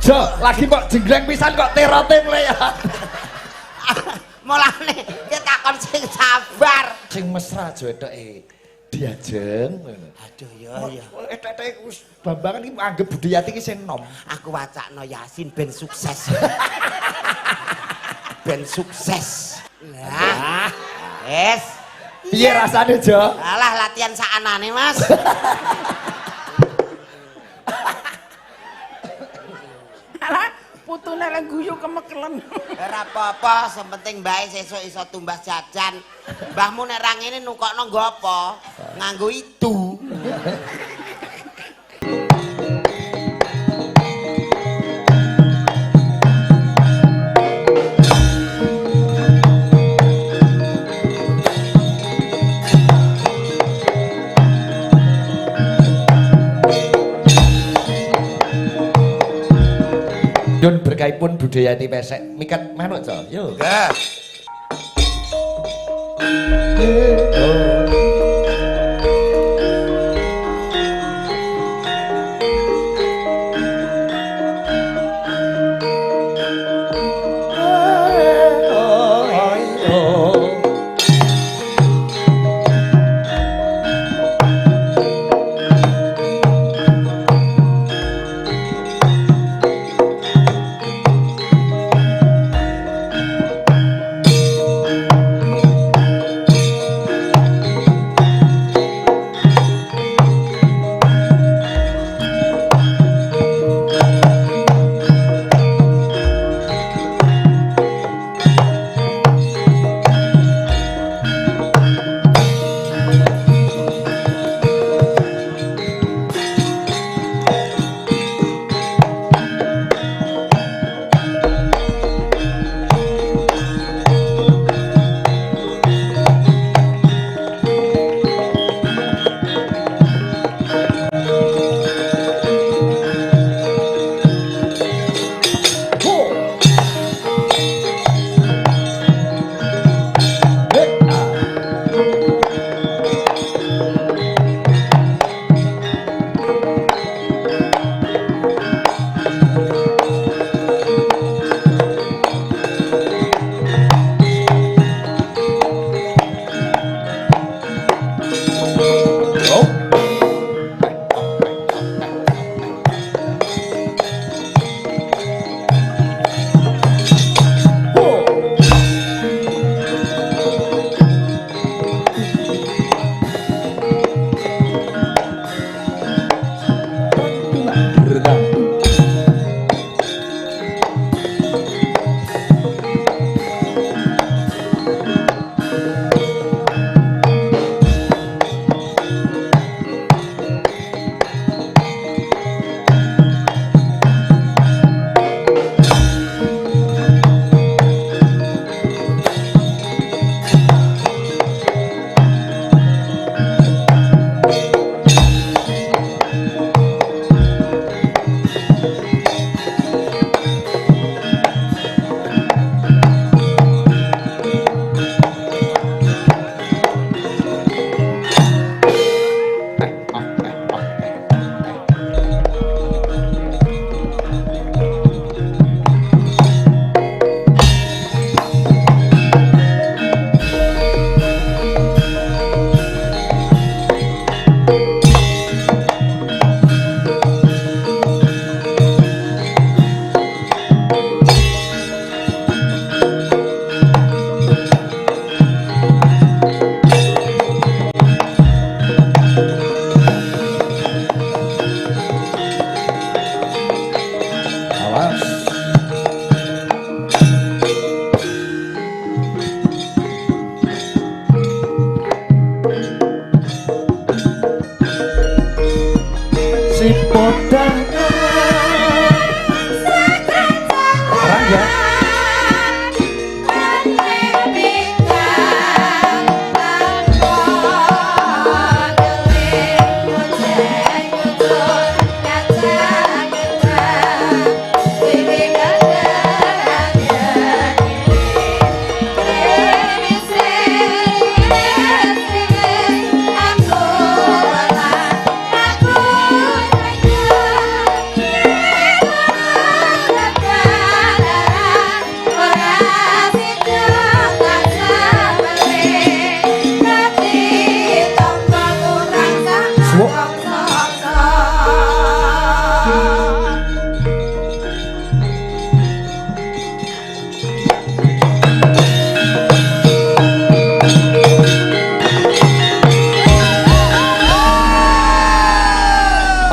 Jo, lagi kok jenggreng pisan kok terote mulai ya. Mulane ki takon sing sabar. Sing mesra aja etoke diajeng ngono. Aduh ya ya. Etek-eteke wis Bambangan iki anggap Budayati iki sing nom. Aku wacakno Yasin ben sukses. Ben sukses. Lah. Wes. Piye rasane, Jo? Alah latihan sakanane, Mas. Alah, putune lek guyu kemekelen. Ora apa-apa, sing penting mbae sesuk iso tumbas jajan. Mbahmu nek ra ngene nukokno nggo apa? Nganggo idu. Yun berkahipun Budayati pesek mikat manuk, Jo. Yo. Nggih.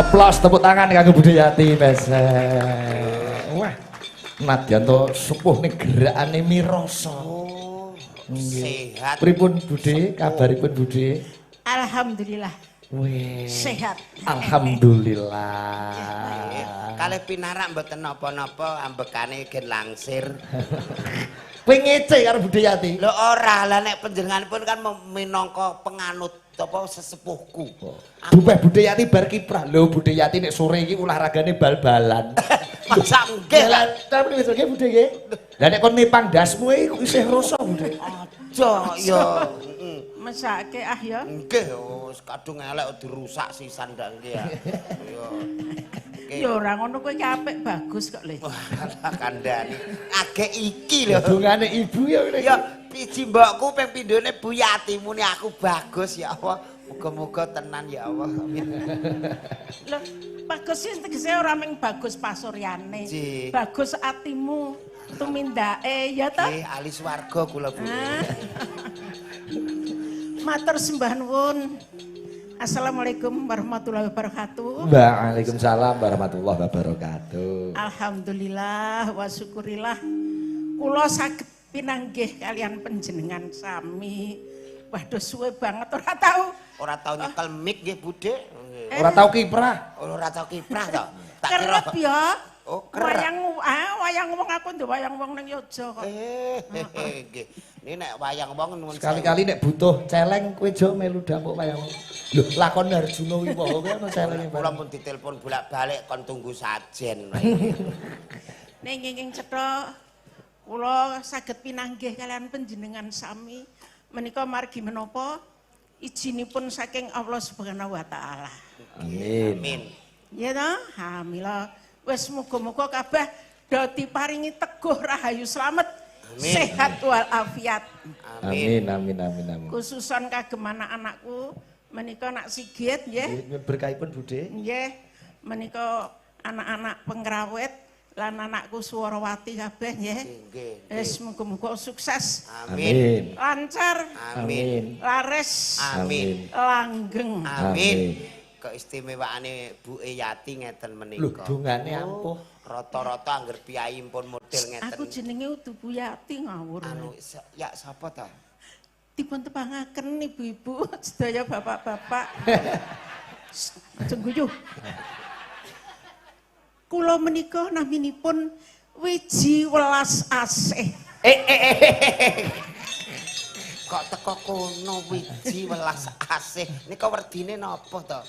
Aplaus tepuk tangan kanggo Bude Yati Pesek. Wah, nadyan to sepuh ning gerakane mirasa. Oh, sehat. Pripun Bude? Kabaripun Bude? Alhamdulillah. Wih. Sehat. Alhamdulillah. Kalih pinarak mboten napa-napa, ambekane gen langsir. Kowe ngece karo Bude Yati. Lho ora, lah nek panjenenganipun kan minangka penganut apa sesepuhku. Bupeh Bude Yati bar kiprah. Lho Bude Yati nek sore iki olahragane bal-balan. Masa nggih lah, tapi wis nggih Bude nggih. Lah nek kon nipang ndasmu iki isih rasa Bude. Aja ya. Mesake ah ya. Nggih, wis kadung elek dirusak sisan ndak nggih ya. Ya. Ya ora ngono kowe iki apik bagus kok le. Wah, kandhane. Agek iki lho. Dongane ibu ya ngene. Ya biji mbokku ping pindhone Bu Yati muni aku bagus ya Allah. Muga-muga tenan ya Allah. Amin. Lho, bagus sih tegese ora mung bagus pasuryane. Bagus atimu, tumindake ya ta? Nggih, ahli swarga kula Bu. Matur sembah nuwun. Assalamualaikum warahmatullahi wabarakatuh. Waalaikumsalam warahmatullahi wabarakatuh. Alhamdulillah wa syukurillah kula saged pinanggih kalian panjenengan sami. Waduh suwe banget ora tau. Ora tau nyekel mic nggih Bude. Ora tau kiprah. Ora tau kiprah to. Tak kira. Kerep ya. Oh, kerep. Wayang wayang wong aku ndek wayang wong ning Yogya kok. Nggih. Ini nek wayang wong nuwun. Sekali-kali nek butuh celeng kowe jo melu dapuk wayang wong. Lho, lakon Arjuna Wiwaha kowe ana celenge. Kula pun ditelepon bolak-balik kon tunggu sajen. Ning ingkang cetha kula saged pinanggih kalian panjenengan sami menika margi menapa ijinipun saking Allah Subhanahu wa taala. Amin. Amin. Ya ta? Ha mila wis muga-muga kabeh do diparingi teguh rahayu slamet. Amin. Sehat walafiat. Amin amin amin amin. Khususan kagem anak-anakku menika nak Sigit nggih. Nyuwun berkahipun Bude. Nggih, menika anak-anak pengrawit lan anakku Suwarawati kabeh nggih. Nggih. Wis muga-muga sukses, Amin. lancar, Amin. laris, Amin. langgeng. Amin. Keistimewaane Bu Yati ngeten menika. Lho, dongane ampuh. Rata-rata angger piyai pun model ngeten. Aku jenenge udu Bu Yati ngawur. Anu ya sapa ta? Dipun tepangaken ibu-ibu sedaya bapak-bapak. Aja guyu. Kula menika naminipun Wiji Welas Asih. Kok teko kono Wiji Welas Asih. Nika werdine napa to?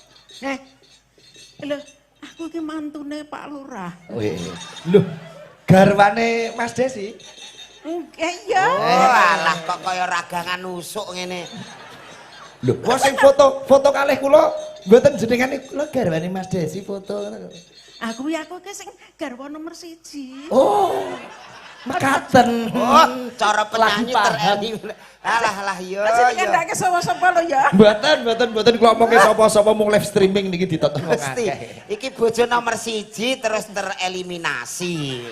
Lho, aku iki mantune Pak Lurah. Wih. Lho, garwane Mas Desi? Nggih ya. Oh, alah kok kaya ragangan usuk ngene. Lho, kok sing foto kalih kula mboten jenengane kula garwane Mas Desi foto. Aku ya aku ki sing garwa nomor 1. Oh. Mekaten. Oh, cara penyanyi Lagi tereli. Alah alah yo. Aja dikandhake sapa-sapa lho ya. Mboten kula omongke sapa-sapa mung live streaming niki ditonton wong Mesti. akeh. Iki bojo nomor 1 terus tereliminasi.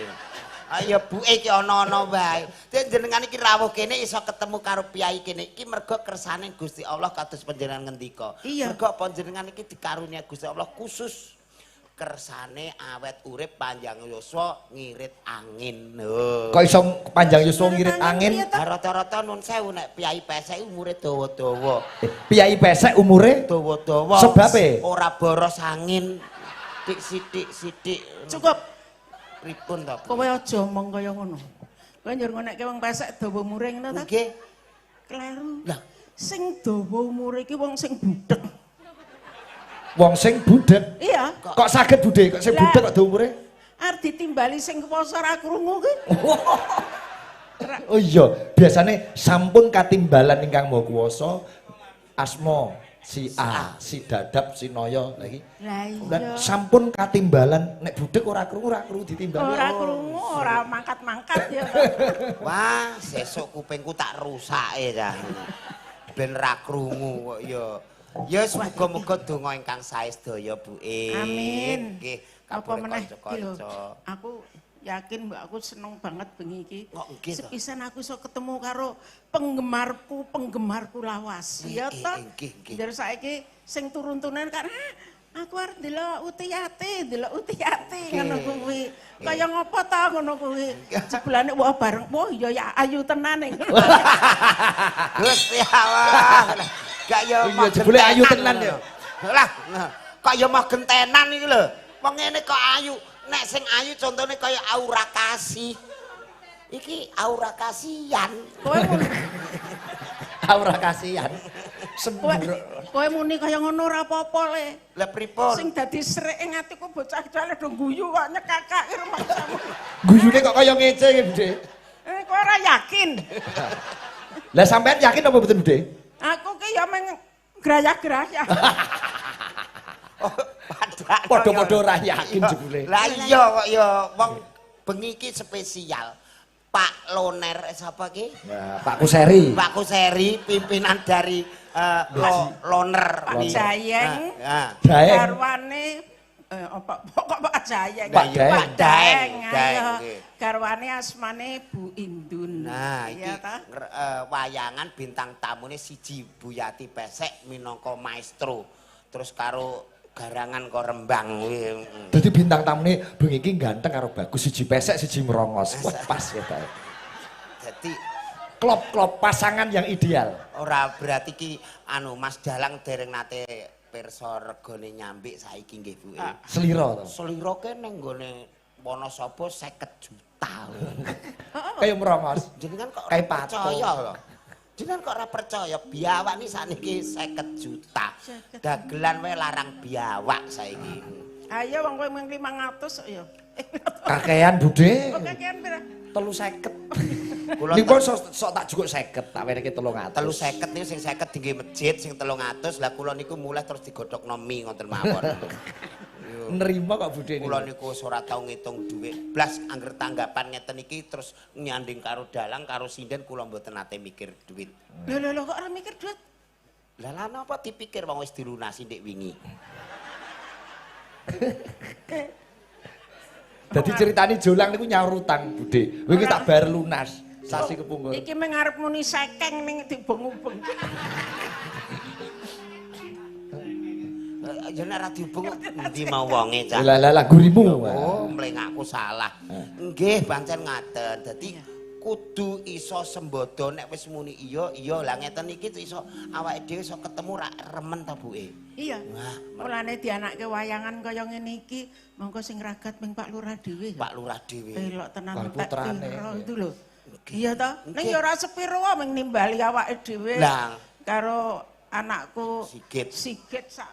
Ayo buke iki ana-ana wae. Dek jenengan iki rawuh kene iso ketemu karo piyai kene iki mergo kersane Gusti Allah kados panjenengan ngendika. Mergo panjenengan iki dikarunia Gusti Allah khusus kersane awet urip panjang yuswa ngirit angin. Lho. Kok iso panjang yuswa ngirit angin? Rata-rata nun sewu nek piyai pesek umure dawa-dawa. Piyai pesek umure dawa-dawa. Sebabe? Ora boros angin. Sithik-sithik. Cukup. Pripun to? Kowe aja omong kaya ngono. Kowe njur ngonekke wong pesek dawa umure ngono ta? Nggih. Kleru. Lah, sing dawa umure iki wong sing budhek. Wong sing budhek. Iya. Kok saged budhe? Kok sing budhek kok dawa umure? Arep ditimbali sing kuwasa ora krungu ki. Oh iya, biasane sampun katimbalan ingkang Maha Kuwasa asma si A, si Dadap, si Noyo lagi. Lah iya. Sampun katimbalan nek budhek ora krungu ditimbali. Ora krungu, ora mangkat-mangkat ya. Wah, sesuk kupingku tak rusake ta. Ben ra krungu kok ya. Ya muga-muga donga ingkang sae sedaya Bu E. Amin. Nggih, apa meneh iki lho. Aku yakin Mbak, aku seneng banget bengi iki. Sepisan aku iso ketemu karo penggemarku lawas. Ya toh. Nggih. Saiki sing turun-turunan kan Aku arep ndelok Utiyati, ndelok Utiyati ngono kuwi. Kaya ngopo ta ngono kuwi. Jebulane wah bareng, wah iya ya ayu tenan ngono. Gusti Allah. Gak ya Iya, jebule ayu tenan ya. Lah, kok ya mah gentenan iki lho. Wong ngene kok ayu. Nek sing ayu contone kaya aura kasih. Iki aura kasihan. Kowe muni Aura kasihan. Sembur. Kowe muni kaya ngono ora apa-apa le. Lah pripun? Sing dadi srek ing atiku bocah kecil do guyu kok nyekakake rumangsamu. Guyune kok kaya ngece iki, Bude. Eh kowe ora yakin? Lah sampean yakin apa mboten, Bude? Aku ki ya meng grayah-grayah. Oh, Padha-padha ora yakin jebule. Lah iya kok ya wong bengi iki spesial. Pak Loner sapa ki? Nah, Pak Kuseri. Pak Kuseri pimpinan dari Loner. Pak Jayeng. Daeng. Garwane apa kok Pak Jayeng? Pak Daeng. Pak Daeng. Daeng, Ayo. nggih. Garwane asmane Bu Indun. Nah, iki iya ta? Wayangan bintang tamune siji Bu Yati Pesek minangka maestro. Terus karo garangan kok Rembang kuwi. Dadi bintang tamune bengi iki ganteng karo bagus, siji pesek, siji merongos. Wah, pas ya ta. Dadi Klop-klop pasangan yang ideal. ora berarti ki anu Mas Dalang dereng nate pirsa regane nyambik saiki nggih Bu. Selira to. Selira ke ning nggone Wonosobo 50 juta. Kaya merongos. Jenengan kok ora Kayak patung. percaya lho. Jenengan kok ora percaya biawak ni sakniki 50 juta. 50. Dagelan wae larang biawak saiki. Ayo wong kowe mung 500 kok ya. Kakean Bude. Kok kakean pira? 350. Kula Niku sok tak jukuk 50, tak wenehke 300. 350 niku sing 50 dingge masjid, sing 300 lah kula niku mulai terus digodhogno mi ngoten mawon. Nerima kok Bude niku. Kula niku wis ora tau ngitung dhuwit blas angger tanggapan ngeten iki terus nyanding karo dalang karo sinden kula mboten nate mikir dhuwit. Lho lho lho kok ora mikir duit? Lah lha napa dipikir wong wis dilunasi ndek wingi. Dadi ceritane Jolang niku nyaur utang Bude. Wingi tak bayar lunas sasi kepungkur. Iki meng arep muni sekeng ning dibung-ubung. Ya nek ora dihubung endi mau wonge, Cak. Lah lah lah gurimu. Oh, mlengakku salah. Nggih, pancen ngaten. Dadi kudu iso sembodo nek wis muni iya, iya. Lah ngeten iki iso awake dhewe iso ketemu rak remen ta, Buke. Iya. Wah, Mulane dianake wayangan kaya ngene iki, monggo sing ragat ming Pak Lurah dhewe. Pak Lurah dhewe. Elok tenan Pak entek putrane. piro itu lho. Iya ta? Ning ya ora sepiro wae ming nimbali awake dhewe. Lah. Karo anakku Sigit. Sigit sak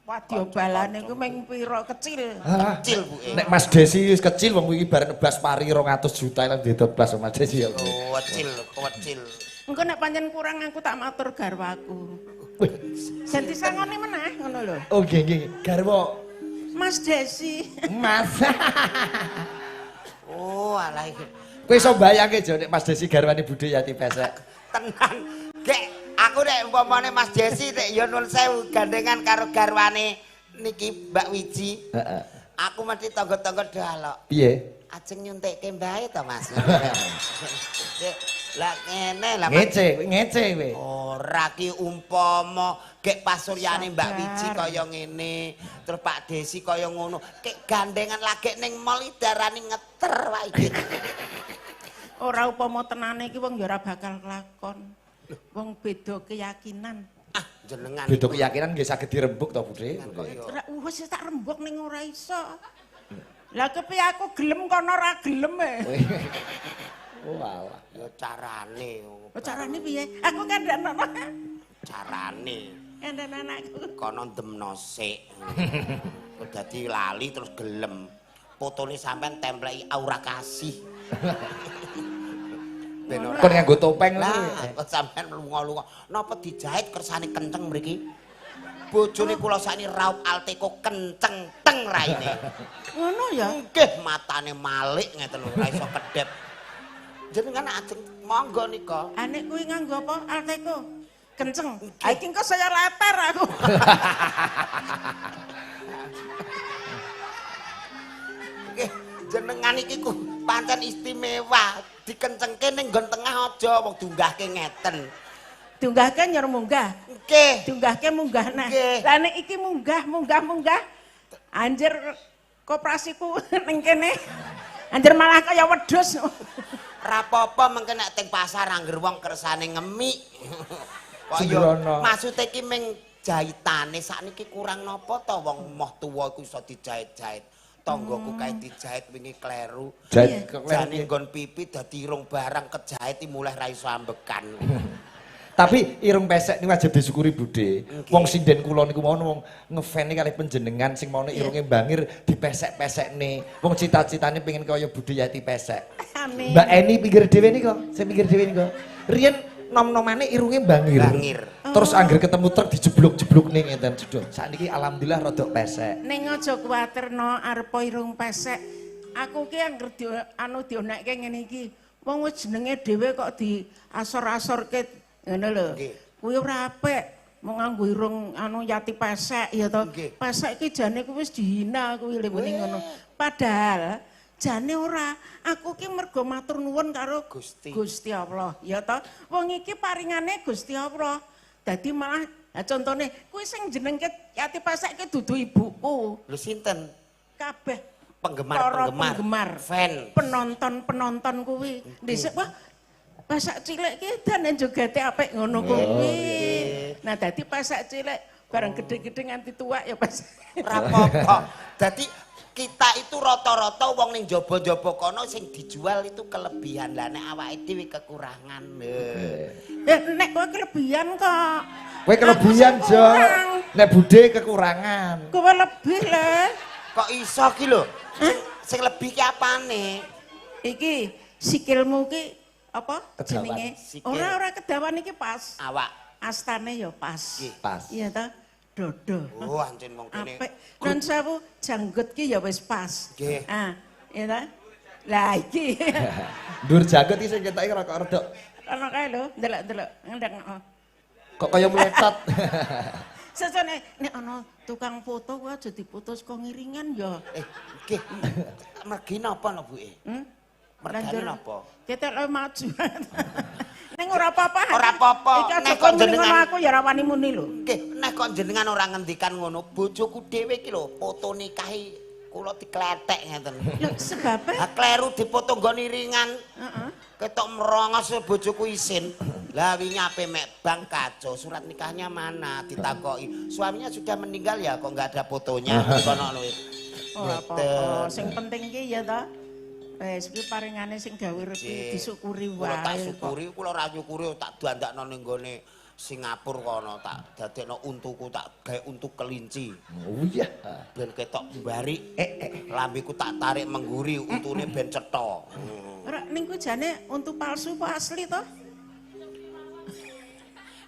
wadya balane ku ming piro kecil. Kecil, Buke. Nek Mas Desi wis kecil wong iki bareng nebas pari 200 juta lan ditebas sama Mas Desi ya. Oh, kecil, kecil. Engko nek pancen kurang aku tak matur garwaku. Wih. Jan disangoni meneh ngono lho. Oh nggih nggih, garwa Mas Desi. Mas. Oh, alah iki. Kowe iso bayangke Jo nek Mas Desi garwane Bude Yati Pesek. Tenan. Gek, aku nek umpamane Mas Desi nek ya nuwun sewu gandengan karo garwane niki Mbak Wiji. Heeh. Aku mesti tangga-tangga dalok. Piye? Ajeng nyuntikke mbae to, Mas. Dek, lah ngene lah Mas. Ngece, ngece kowe. Ora ki umpama gek pasuryane Mbak Wiji Sabar. kaya ngene, terus Pak Desi kaya ngono, gek gandengan lagi ning mall iki darani ngeter wae iki. Ora upama tenane iki wong ya ora bakal kelakon. Wong beda keyakinan. Ah, jenengan. Beda keyakinan nggih saged dirembuk to Bude. Ora wis tak rembug ning ora iso. Lah kepiye aku gelem kono ora gelem e. Oh alah. Ya carane. Oh, carane piye? Aku kandhane Carane. Kandhane anakku. Kono ndemno sik. Kok dadi lali terus gelem. Fotone sampean templeki aura kasih. Ben ora. Kon nganggo topeng Lah, ngono. kok sampean lunga-lunga. Napa dijahit kersane kenceng mriki? Bojone kula sakniki raup Alteco kenceng teng raine. Ngono ya. Nggih, matane malik ngeten lho, ora iso kedep. Jenengan ajeng monggo nika. Anek kuwi nganggo apa? Alteco. Kenceng. Ha iki engko saya leter aku. Nggih, jenengan iki ku pancen istimewa. Dikencengke ning nggon tengah aja wong diunggahke ngeten. Diunggahke nyor munggah. Nggih. Diunggahke munggah nah. Lah nek iki munggah, munggah, munggah. Anjir koperasiku ning kene. Anjir malah kaya wedhus. Rapopo mengke nek teng pasar angger wong kersane ngemik. Kok yo maksude iki ming jahitane sakniki kurang napa to wong moh tuwa iku iso dijahit-jahit. Tanggoku kae dijahit wingi kleru. Jahit jane nggon pipi dadi irung barang kejahit mulih ra iso ambekan. Tapi irung pesek niku wajib disyukuri Bude. Wong sinden kula niku mawon wong ngefan kalih panjenengan sing maune irunge bangir dipesek-pesekne. Wong cita-citane pengen kaya Bude Yati pesek. Amin. Mbak Eni pinggir dhewe nika, sing pinggir dhewe nika. Riyen nom-nomane irunge bangir. Bangir. Terus angger ketemu truk dijeblok-jeblokne ngeten jedhok. Sakniki alhamdulillah rodok pesek. Ning aja kuwatir no arepa irung pesek. Aku ki angger di anu dionekke ngene iki. Wong wis jenenge dhewe kok di asor-asorke ngono lho. Kuwi ora apik mung nganggo irung anu Yati pesek ya to. Pesek iki jane kuwi wis dihina kuwi lho muni ngono. Padahal jane ora, aku ki mergo matur nuwun karo Gusti. Gusti Allah, ya to. Wong iki paringane Gusti Allah. Dadi malah contone kuwi sing jenengke Yati pesek ki dudu ibuku. Lho sinten? Kabeh penggemar-penggemar, fan, penonton-penonton kuwi. Dhisik wah pesek cilik ki dan jogete apik ngono kuwi. Nah dadi pesek cilik bareng gede-gede nganti tua ya pas. Ora apa-apa. Dadi kita itu rata-rata wong ning jaba-jaba kono sing dijual itu kelebihan. Lah nek awake dhewe kekurangan. Nek kowe kelebihan kok. Kowe kelebihan, Jo. Nek Bude kekurangan. Kowe lebih le. Kok iso ki lho? Sing lebih ki apane? Iki sikilmu ki apa jenenge? Ora kedawan iki pas. Awak. Astane ya pas. Pas. Iya ta? Dodo. Oh, ancen wong kene. Apik. Nun sewu janggut ki ya wis pas. Nggih. Ah, iya ta? Lah iki. Ndur janggut iki sing ketoke rada redok. Ana kae lho, ndelok-ndelok, ngendeng. Kok kaya meletot. Sesone nek ana tukang foto kuwi aja diputus kok ngiringan ya. Nggih. Mergi napa lho, Bu? Mergane napa? Ketok maju. Ning ora apa-apa. Ora apa-apa. Nek kok jenengan aku ya ora wani muni lho. Nggih, nek kok jenengan ora ngendikan ngono, bojoku dhewe iki lho foto nikahi kula dikletek ngeten. Lho sebabe? Ha kleru dipoto nggon iringan. Heeh. Ketok merongos bojoku isin. Lah wingi ape mek bank kacau, surat nikahnya mana ditakoki. Suaminya sudah meninggal ya kok enggak ada fotonya kono lho. Ora apa-apa, sing penting ki ya ta. Wis kuwi paringane sing gawe rezeki disyukuri wae. Kula tak syukuri, kula ora nyukuri tak dandakno ning gone Singapura kono, tak dadekno untuku tak gawe untu kelinci. Oh iya. Ben ketok mbarik, lambeku tak tarik mengguri untune ben cetha. Ora ning ku jane untu palsu apa asli to?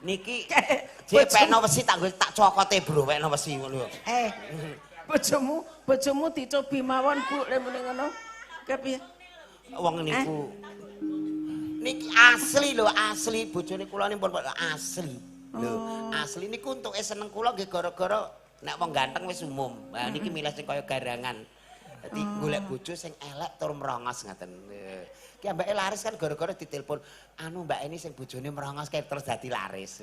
Niki jek pekno wesi tak tak cokote bro, pekno wesi ngono. Bojomu dicobi mawon Bu lek muni ngono. Kepiye? Wong niku. Niki asli lho, asli bojone kula nipun asli. Lho, asli niku untuke seneng kula nggih gara-gara nek wong ganteng wis umum. Lah niki milih sing kaya garangan. Dadi golek bojo sing elek tur merongos ngaten. Ki ambeke laris kan gara-gara ditelepon, anu Mbak Eni sing bojone merongos kae terus dadi laris.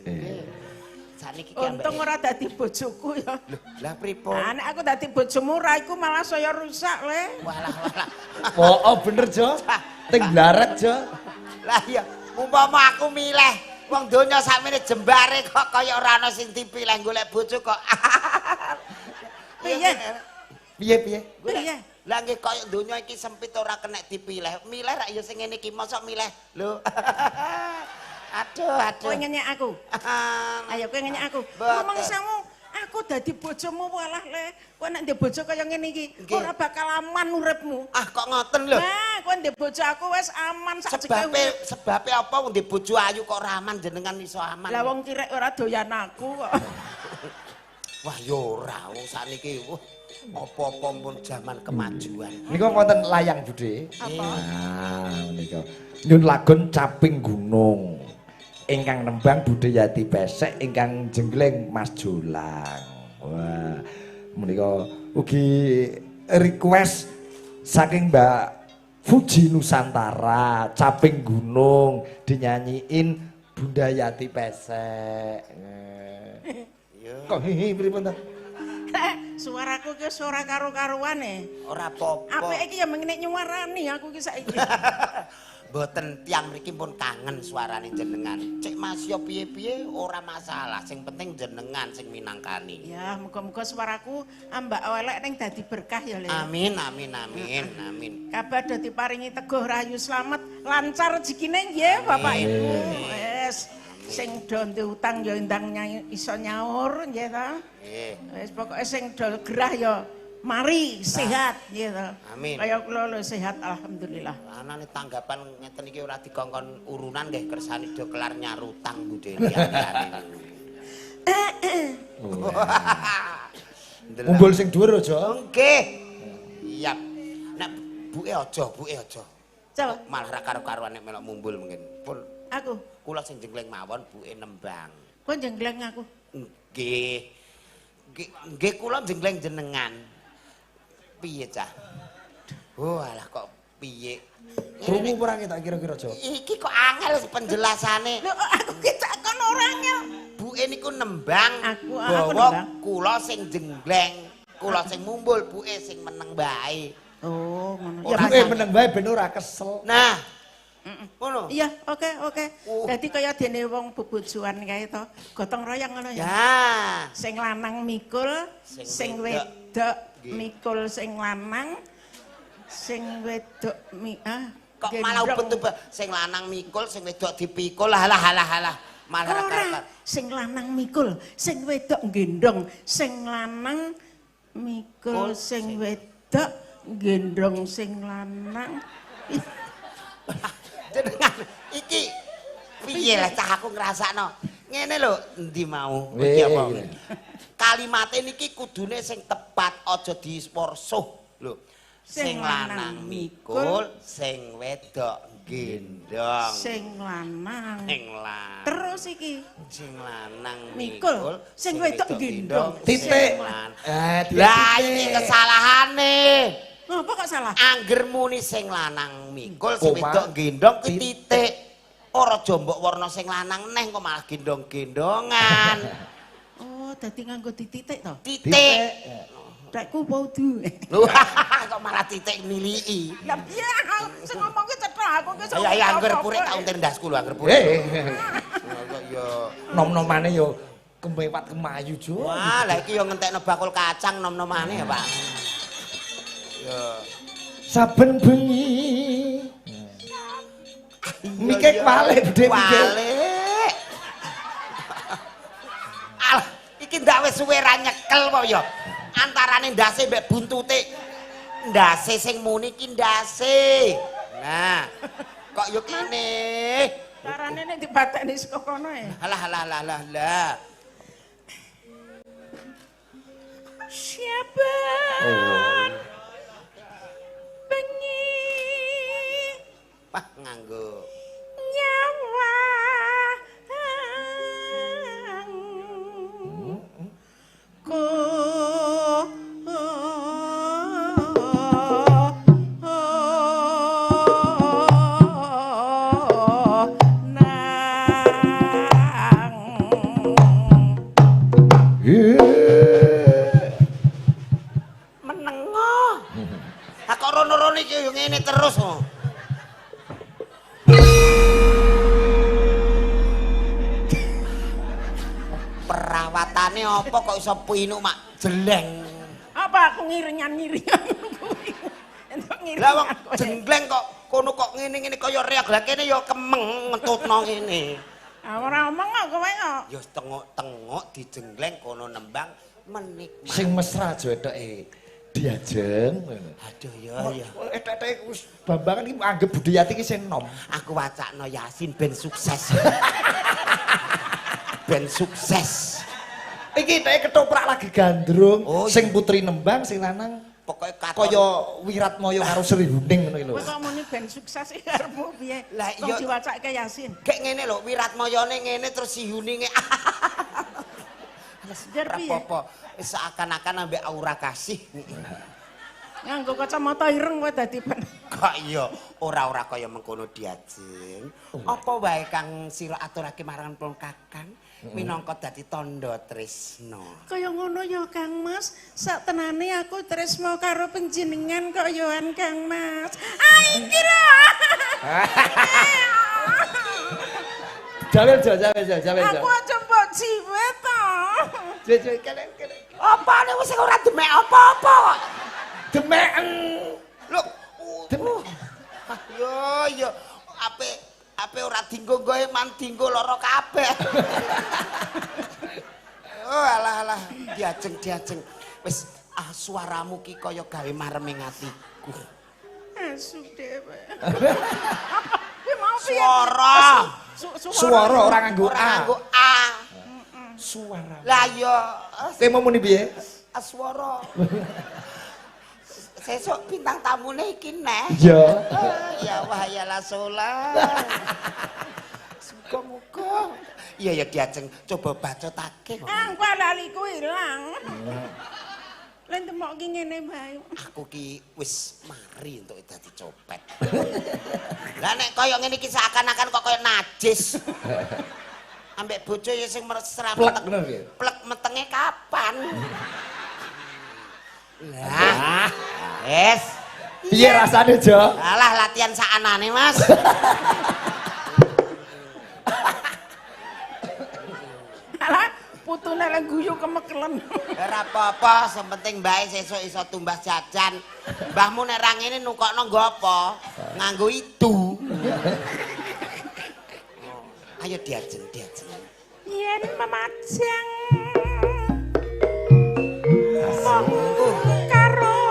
Sakniki ki ambeke. Untung ora dadi bojoku ya. Lho, lah pripun? Nah, nek aku dadi bojomu ra iku malah saya rusak le. Walah walah. Oh, bener Jo. Ting blaret Jo. Lah iya, umpama aku milih wong donya sakmene jembare kok kaya ora ana sing dipilih golek bojo kok. Piye? Piye piye? Piye? Lah nggih kaya donya iki sempit ora kena dipilih. Milih rak ya sing ngene iki mosok milih. Lho. Aduh, aduh. Kowe ngenyek aku. Ayo kowe ngenyek aku. Rumangsamu aku dadi bojomu walah le. Kowe nek ndek bojo kaya ngene iki ora bakal aman uripmu. Ah kok ngoten lho. Nah, kowe ndek bojo aku wis aman sak jeke. Sebabe apa wong ndek bojo ayu kok ora aman jenengan iso aman. Lah wong kirek ora doyan aku kok. Wah ya ora wong sakniki apa-apa pun zaman kemajuan. Nika wonten layang Bude. Apa? Nah, menika. Nyun lagon Caping Gunung. Ingkang nembang Bude Yati Pesek, ingkang jenggleng Mas Jolang. Wah, menika ugi request saking Mbak Fuji Nusantara, Caping Gunung dinyanyiin Bunda Yati Pesek. Iya. Kok hihi pripun ta? Suaraku ki ora karo-karuane. Ora apa-apa. Apike iki ya mengene nyuwarani aku ki saiki. Mboten tiyang mriki pun kangen suarane jenengan. Cek Mas yo piye-piye ora masalah, sing penting jenengan sing minangkani. Ya, muga-muga suaraku ambak elek ning dadi berkah ya, Le. Amin amin amin amin. Kabar do diparingi teguh rahayu slamet, lancar rezekine nggih Bapak Ibu. Wis sing do ndek utang ya ndang iso nyaur nggih ta. Nggih. Wis pokoke sing do gerah ya mari sehat nggih ta. Amin. Kaya kula lho sehat alhamdulillah. Anane tanggapan ngeten iki ora dikongkon urunan nggih kersane do kelar nyarutang budhe liyane. Mumbul sing dhuwur aja. Nggih. Siap. Nek buke aja, buke aja. Coba Malah ra karo-karuan nek melok mumbul mungkin. Pun aku kula sing jenggleng mawon buke nembang. kok jenggleng aku. Nggih. Nggih kula jenggleng jenengan. Piye cah? Oh alah kok piye? Krungu ora tak kira-kira aja. Iki kok angel penjelasane. Lho aku ki tak kon ora angel. Buke niku nembang. Aku bawa nembang. Kula sing jenggleng, kula sing mumbul, buke sing meneng bae. Oh, ngono. Ora Buke meneng bae ben ora kesel. Nah. Ngono. Iya, oke, oke. Dadi kaya dene wong bebojoan kae to, gotong royong ngono ya. Ya. Sing lanang mikul, sing wedok mikul sing lanang, sing wedok kok malah ubet-ubet sing lanang mikul, sing wedok dipikul. Halah halah halah. Malah ora, sing lanang mikul, sing wedok gendong, sing lanang mikul, sing wedok gendong sing lanang. Jenengan iki piye lah cah aku ngrasakno. Ngene lho, endi mau? Iki apa? Kalimate niki kudune sing tepat, aja disporsuh lho. Sing lanang mikul, sing wedok gendong. Sing lanang. Sing lanang. Terus iki. Sing lanang mikul, sing wedok gendong. Titik. Lah iki kesalahane. Ngapa kok salah? Angger muni sing lanang mikul, sing wedok gendong kuwi titik. Ora aja mbok warna sing lanang neh kok malah gendong-gendongan. Oh, dadi nganggo dititik to? Titik. Rekku podu. Lho, kok malah titik niliki. Lah piye sing ngomong ki cetha aku ki. Ya ya angger purik tak untir ndasku lho angger purik. Kok ya nom-nomane yo kemewat kemayu jo. Wah, lah iki yo ngentekno bakul kacang nom-nomane ya, Pak. Ya. Saben bengi. Mikir walik budhe mikir. Walik. Alah, iki ndak wis suwe ra nyekel kok ya. Antarane ndase mbek buntute. Ndase sing muni ki ndase. Nah, kok yo kene. Carane nek dibatekni saka kono e. Alah alah alah alah lah. Siapa? Bengi. Wah, nganggo nyawa. Ko nang menengo. Ha kok rono-rono iki yo ngene terus kok. Perawatane apa kok iso pinuk mak jeleng. Apa aku ngiringan-ngiringan kuwi. Entuk ngiringan. Lah wong jenggleng kok kono kok ngene-ngene kaya reog. Lah kene ya kemeng ngentutno ngene. Ah ora omong kok kowe kok. Ya tengok-tengok dijenggleng kono nembang menikmati. Sing mesra aja etoke diajeng ngono. Aduh ya ya. Etek-eteke wis bambangan iki anggap Budhe Yati iki sing nom. Aku wacakno Yasin ben sukses. Ben sukses. Iki teke ketoprak lagi gandrung, oh, sing putri nembang, sing lanang pokoke kaya Wiratmaya karo Sri Huning ngono iki lho. Kowe kok muni ben sukses iki karepmu piye? Lah iya diwacake Yasin. Gek ngene lho, Wiratmayane ngene terus si Huninge. Jar piye? Apa-apa seakan-akan ambek aura kasih. Nganggo kacamata ireng kowe dadi ben. Kok iya ora-ora kaya mengkono Diajeng. Apa wae kang sira aturake marang pun Kakang minangka dadi tandha tresna. Kaya ngono ya Kang Mas, sak tenane aku tresna karo panjenengan kok yoan Kang Mas. Ah iki lho. Jawel jo, jawel jo, jawel jo. Aku aja mbok jiwet to. Jo jo kene kene. Apane wis ora demek apa-apa kok. Demeken. Lho, Demek. Yo yo ape ape ora dinggo nggoe man dinggo lara kabeh. Oh alah alah Diajeng Diajeng. Wis ah suaramu ki kaya gawe mareming atiku. Asu dhewe. Apa? Kuwi mau piye? Suara. Suara ora nganggo Ora A. nganggo A. Suara. Lah yo Kowe mau muni piye? aswara. Sesuk bintang tamune iki neh. Iya. Ya wah ya la sola. Muga-muga. Iya ya Diajeng coba bacotake. Ah, kok laliku ilang. Lah demok ki ngene bae. Aku ki wis mari entuk dadi copet. Lah nek kaya ngene iki seakan-akan kok kaya najis. Ambek bojo ya sing mesra Plek bener piye? Plek metenge kapan? Lah. Wes. Piye rasane, Jo? Alah latihan sakanane, Mas. Alah, putune lek guyu kemekelen. Ora apa-apa, sing penting mbae sesuk iso tumbas jajan. Mbahmu nek ra ngene nukokno nggo apa? Nganggo itu. Ayo Diajeng, Diajeng. Yen memajang mung karo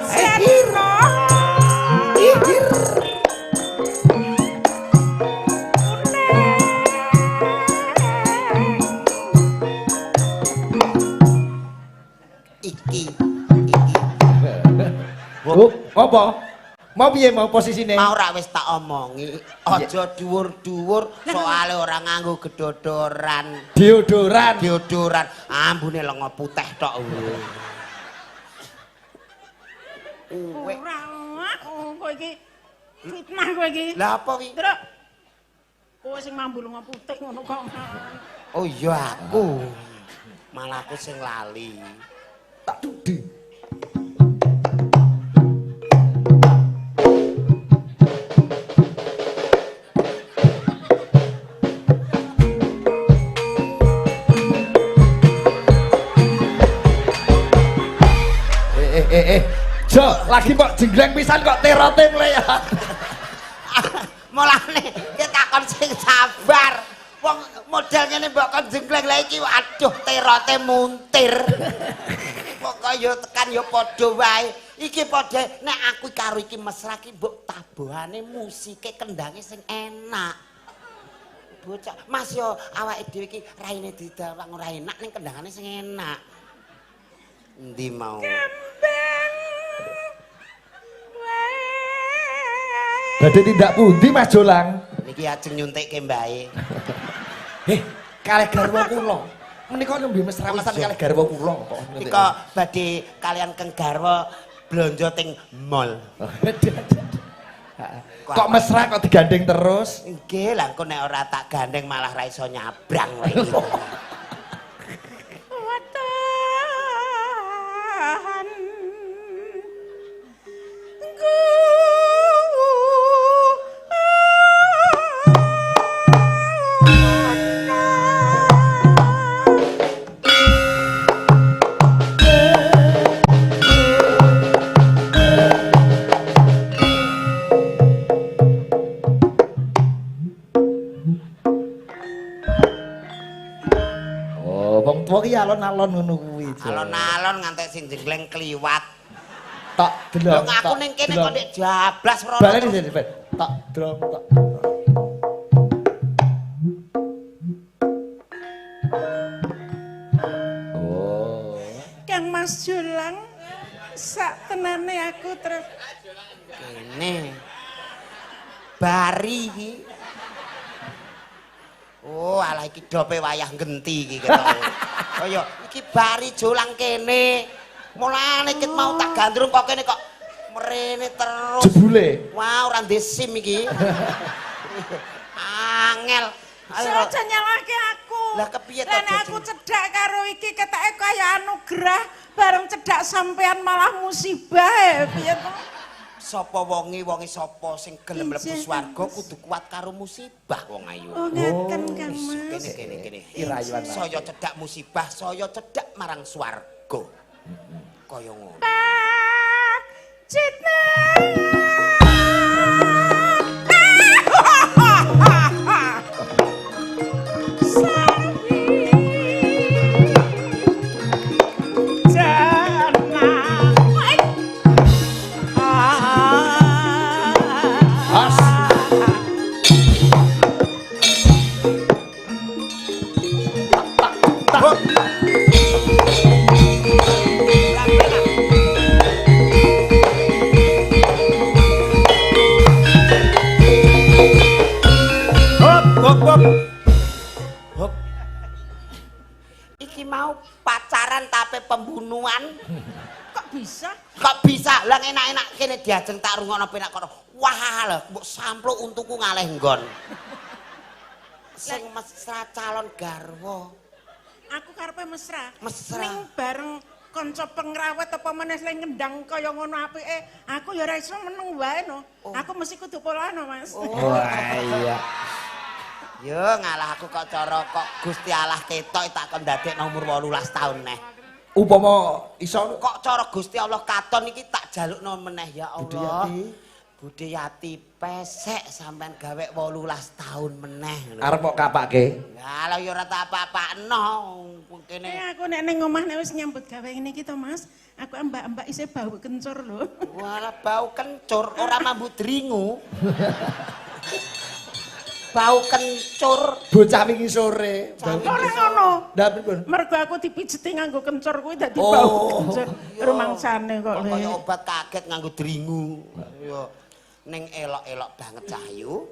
Seno. Iki, iki. Oh, apa? Mau piye mau posisine? Mau ra wis tak omongi, aja dhuwur-dhuwur soale ora nganggo gedodoran. Deodoran. Deodoran, ambune lenga putih tok. Uwe. Ora, oh, kowe iki fitnah kowe iki. Lah apa wi? Truk. Kowe sing mambu lenga putih ngono kok. Oh iya aku. Malah aku sing lali. Tak dudi. Jo, lagi kok jenggleng pisan kok terote mulai ya. Mulane ki takon sing sabar. Wong model ngene mbok kon jenggleng lha iki aduh terote muntir. Pokoke yo tekan yo padha wae. Iki padha nek aku karo iki mesra ki mbok tabuhane musike kendange sing enak. Bocah Mas yo awake dhewe iki raine didawang ora enak ning kendangane sing enak. Endi mau? Kembang. Badhe tindak pundi Mas Jolang? Niki ajeng nyuntikke mbae. Kalih garwa kula. Menika nembe mesra-mesran kalih garwa kula kok. Nika badhe kalian keng garwa blonjo teng mall. Kok mesra kok digandeng terus? Nggih, lah engko nek ora tak gandeng malah ra iso nyabrang wae iki. Watahan. Oh, wong tuwa ki alon-alon ngono kuwi. Alon-alon ngantek sing jengleng kliwat. Tak delok. Lho aku ning kene kok ndek jablas rono. Baleni sini, Ben. Tak drong tak. Oh. Kang Mas Jolang, sak tenane aku terus Kene. Bari iki. Oh, alah iki dope wayah genti iki ketoke. Kaya iki bari Jolang kene. Mulane ket mau tak gandrung kok kene kok Mrene terus. Jebule. Wah, ora ndek SIM iki. Angel. Ayo aja nyalahke aku. Lah kepiye to? Lah aku cedhak karo iki keteke kaya anugerah, bareng cedhak sampean malah musibah. Piye to? Sapa wonge, wonge sapa sing gelem mlebu swarga kudu kuat karo musibah wong ayu. Oh ngaten Kang Mas. Kene kene kene. Irayuan. Saya cedhak musibah, saya cedhak marang swarga. Kaya ngono. Cita. Iki mau pacaran tapi pembunuhan. Kok bisa? Kok bisa? Lah enak-enak kene diajeng tak rungokno penak kono. Wah lho, mbok sampluk untuku ngaleh nggon. Sing mesra calon garwa. Aku karepe mesra. Mesra. Ning bareng kanca pengrawit apa meneh sing ngendang kaya ngono apike, aku ya ora iso meneng wae no. Aku mesti kudu polano, Mas. Wah iya. Yo ngalah aku kok cara kok Gusti Allah ketok tak kon ndadekno umur 18 tahun neh. Upama iso kok cara Gusti Allah katon iki tak jalukno meneh ya Allah. Budhe Yati pesek sampean gawe 18 tahun meneh. Arep kok kapake? Lah lha ya ora tak apa-apakno kene. Aku nek ning omah nek wis nyambut gawe ngene iki to Mas, aku ambak-ambak isih bau kencur lho. Walah bau kencur ora mambu dringu. Bau kencur bocah wingi sore. Ora ngono. Ndak pripun? Mergo aku dipijeti nganggo kencur kuwi dadi bau kencur. Rumangsane kok. Kaya obat kaget nganggo dringu. Yo ning elok-elok banget Cahyu.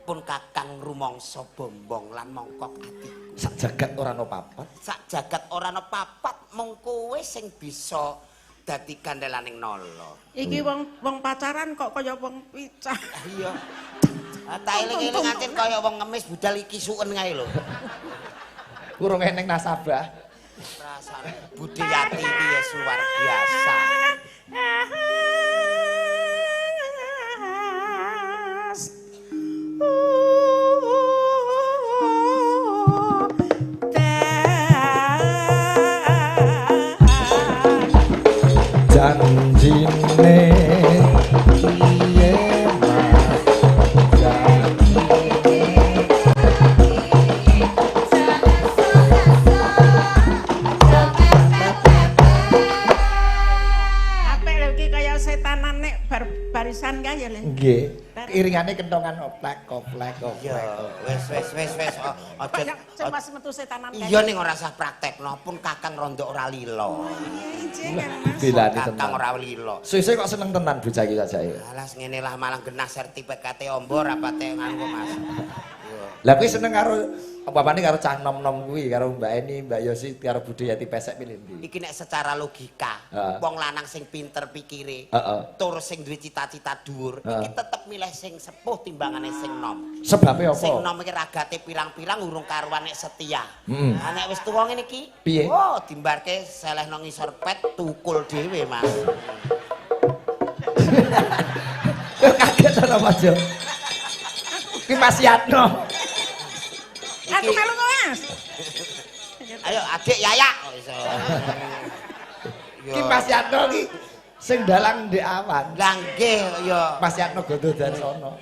Pun kakang rumangsa bombong lan mongkok atiku. Sak jagat ora ana papat. Sak jagat ora ana papat mung kowe sing bisa dadi gandelaning nala. Iki wong pacaran kok kaya wong picah. Iya. Tak eling-eling ancen kaya wong ngemis budal iki suken kae lho. Urung eneng nasabah. Rasane Budhe Yati iki ya luar biasa. Janjine piye Mas? Apik lho iki kaya setanan nek barisan kae ya Le. Nggih. Iringane kentongan oplek oplek Ya oplek. wis wis wis wis aja Mas metu setanan kae. Iya ning ora usah praktekno pun kakang rondo ora lila. Iya, Mas. Dilani Kakang tenan. ora lila. Suwe-suwe kok seneng tenan bocah iki sajake. Alah ngene lah malah genah sertifikate ombo rapate nganggo Mas. Lah kuwi seneng karo bapane karo cah nom-nom kuwi karo Mbak Eni, Mbak Yosi karo Budhe Yati pesek pilih ndi? Iki nek secara logika, wong lanang sing pinter pikire, tur sing duwe cita-cita dhuwur, iki tetep milih sing sepuh timbangane sing nom. Sebabe apa? Sing nom iki ragate pirang-pirang urung karuan nek setia. Lah nek wis tuwa ngene iki, piye? Oh, dimbarke selehno ngisor pet tukul dhewe, Mas. Kaget ora Mas yo. Ki Mas Yatno. Aku melu kok, Mas. Ayo adik Yaya. Oh, iso. Ki Mas Yatno ki sing dalang ndek awan. Lah nggih ya. Mas Yatno Gondo Darsono.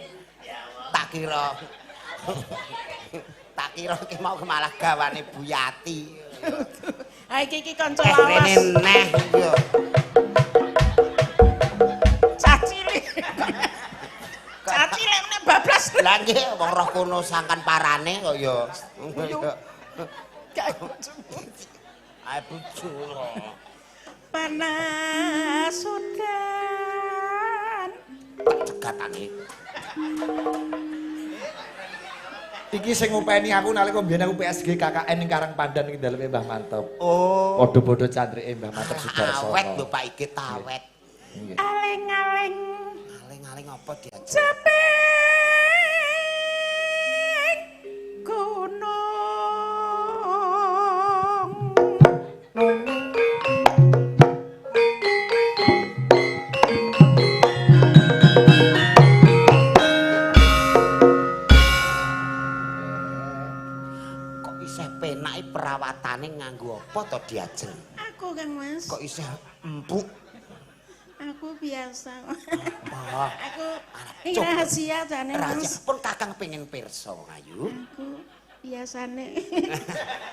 Tak kira. Tak kira ki mau malah gawane Bu Yati. Ha iki iki kanca lawas. Rene neh yo. Cah cilik. Cah cilik nek bablas. Lah nggih wong roh kono sangkan parane kok ya. Ae bojo. Panas udan. Tak cegatane. Iki sing ngopeni aku nalika mbiyen aku PSG KKN ning Karang Pandan ing daleme Mbah Mantep. Oh. Padha-padha candrike Mbah Mantep Sudarsono. Awet lho Pak iki awet. Aling-aling Aling-aling apa diajeng? jeping gunung. Kok isih penake perawatane nganggo apa to diajeng? Aku Kang Mas. Kok isih empuk? Aku biasa. Wah, Aku ini coba. Rahasia jane Rahasia Mas. Pun kakang pengen pirsa wong ayu. Aku biasane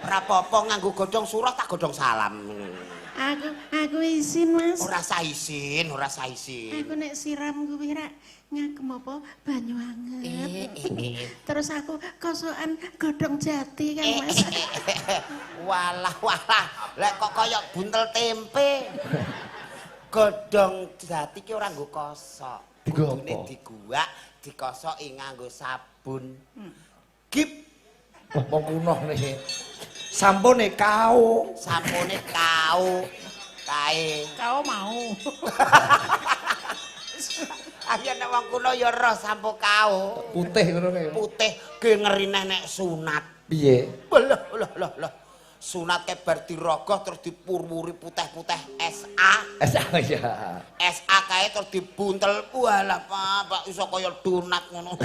Ora apa-apa nganggo godhong surah tak godhong salam. Aku isin Mas. Ora sah isin, ora sah isin. Aku nek siram kuwi rak ngagem apa banyu anget. Terus aku kosokan godhong jati Kang Mas. Walah walah, lek kok kaya buntel tempe. Godhong jati ki ora nggo kosok. Dienggo Kudune apa? diguwak, dikosoki nganggo sabun. Gip Wah, wong kuno niki. Sampune kau. Sampune kau kae. Kau mau. Ayo nek wong kuno ya roh sampo kau. Putih ngono kae. Putih ge ngerine nek sunat. Piye? Lah lah lah lah. Sunat ke bar dirogoh terus dipurwuri putih-putih SA. SA ya. SA kae terus dibuntel. Walah Pak, Pak iso kaya donat ngono.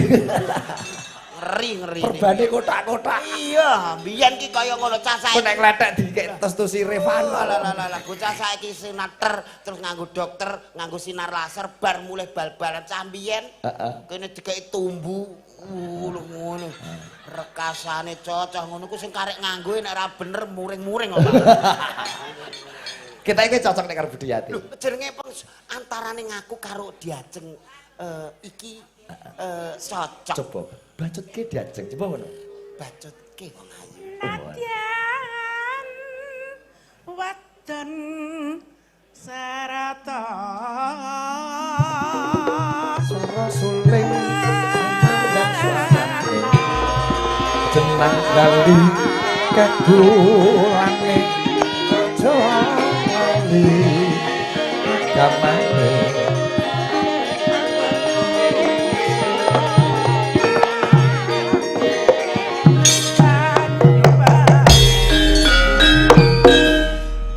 Ngeri-ngeri. Perbane kotak-kotak. Iya, biyen ki kaya ngono cah Kok nek saiki. kletek dikek tes-tusi Revan. Lah lah lah lah, bocah saiki sunat ter terus nganggo dokter, nganggo sinar laser bar mulih bal-balan cah biyen. Heeh. Kene dikeki tumbu ngono ngono. Rekasane cocok ngono ku sing karek nganggo nek ora bener muring-muring kok. Kita iki cocok nek karo Budiyati. Lho, jenenge antarane ngaku karo diajeng iki cocok. Coba bacutke diajeng, coba ngono. Bacutke wong ayu. Nadyan wadon sarata Swara suling mandang suarane. Jenang lali kagulane aja lali agamane.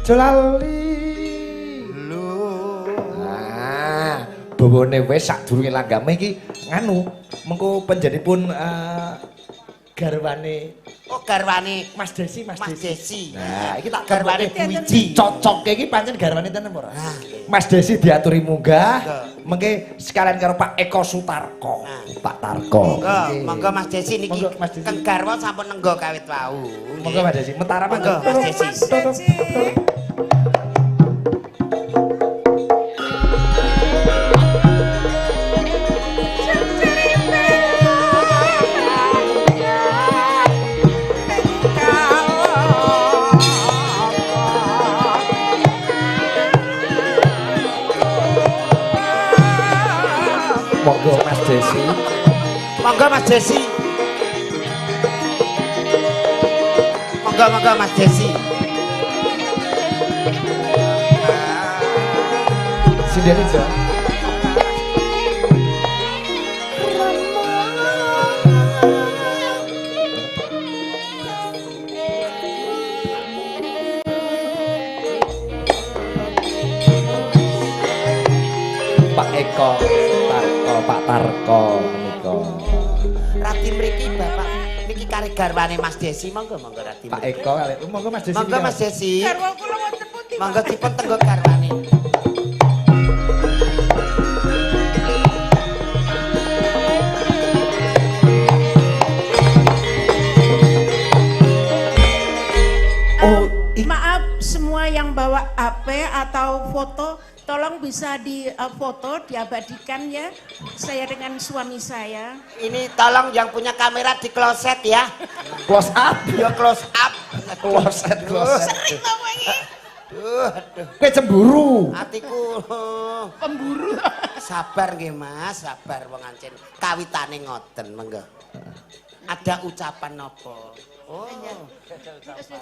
Aja lali. Lho. Nah, bawane wis sadurunge langgame iki nganu mengko panjenenganipun garwane Oh, garwane Mas Desi, Mas, Mas Desi. Desi. Nah, iki tak Garwane garwane Bu Wiji. Cocoke iki pancen garwane tenan apa ora? Nah. Mas Desi diaturi munggah, Monggo. mengke sekalian karo Pak Eko Sutarko. Nah. Pak Tarko. Monggo, Nggih. monggo Mas Desi niki. Monggo, Mas Desi. Keng garwa sampun nenggo kawit wau. Monggo Mas Desi, mentara Monggo, Mas Desi. Mas Desi. Monggo Mas Desi. Monggo Mas Desi. Monggo monggo Mas Desi. Sindene Jo. Pak Eko Tarko, Pak Tarko menika. Rati mriki Bapak niki kare garwane Mas Desi monggo monggo Rati. Pak mriki. Eko kalih. Monggo Mas Desi. Monggo Mas Desi. Garwa kula wonten pundi? Monggo dipun tenggo garwane. Oh, Maaf semua yang bawa HP atau foto, tolong bisa di foto diabadikan ya. Saya dengan suami saya. Ini tolong yang punya kamera di kloset ya. Close up. Ya close up. Closet, closet. Sering ngomong ini. Duh, aduh. Kowe cemburu. Atiku Pemburu. Sabar nggih Mas, sabar wong ancen. Kawitane ngoten monggo. Ada ucapan apa? Oh.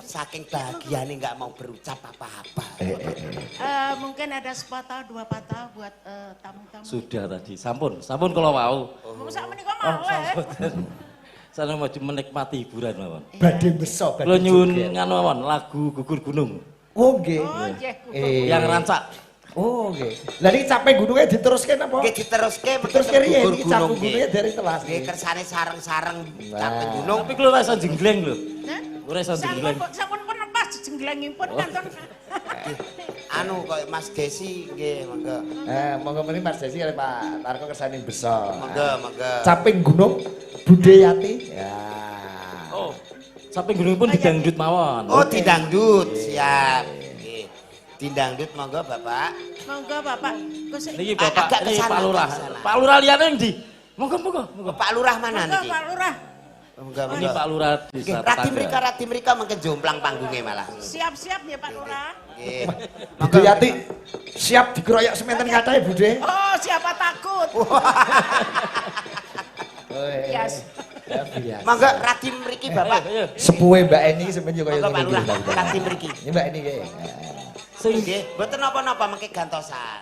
Saking bahagiane nggak mau berucap apa-apa. Mungkin ada sepatah dua patah buat tamu-tamu. Sudah tadi, sampun, sampun kalau mau. Oh. Sak menika Oh, mawon. sampun. Saya mau menikmati hiburan mawon. Badhe beso, badhe Kula nyuwun joget. nganu mawon lagu Gugur Gunung. Oh nggih. Oh, nggih. Yang rancak. Oh nggih. Lah niki caping gunungnya diteruske napa? Nggih, diteruske. Diteruske riyen gugur iki caping gunung, nggih. gunungnya dari telas. Nggih, kersane sareng-sareng Nah. caping gunung. Tapi kula ora iso jenggleng lho. Hah? Ora iso jenggleng. Sampun sampun pun lepas jengglengipun kantun. Anu kok Mas Desi nggih, monggo. Monggo mriki Mas Desi kalih Pak Tarko kersane beso. Monggo, monggo. Caping gunung Bude Yati. Ya. Oh. Caping gunung pun didangdut mawon. Oh, didangdut, siap. Nggih. Didangdut monggo, Bapak. Monggo, Bapak. Kok Niki Bapak, Agak niki kesana, Pak Lurah. agak kesana. Pak Lurah liyane ndi? Monggo, monggo, monggo. Pak Lurah mana Monggo niki? Pak Lurah. Monggo, Ini monggo. Pak Lurah Nggih, Desa radi Tetangga. mrika, radi mrika mengke jomplang panggungnya malah. Siap-siap ya, Pak Lurah. Nggih. Bude Yati siap dikeroyok sementen kathahe, Bude. Oh, siapa takut? Yes. Yes. Ya, biasa. Monggo radi mriki, Bapak. Ayo, ayo. Sepuhe Mbak Eni semen yo kaya Monggo, Pak ngene iki. Lurah, radi mriki. Ini Mbak Eni nggih. Sing Nggih, mboten napa-napa mengke gantosan.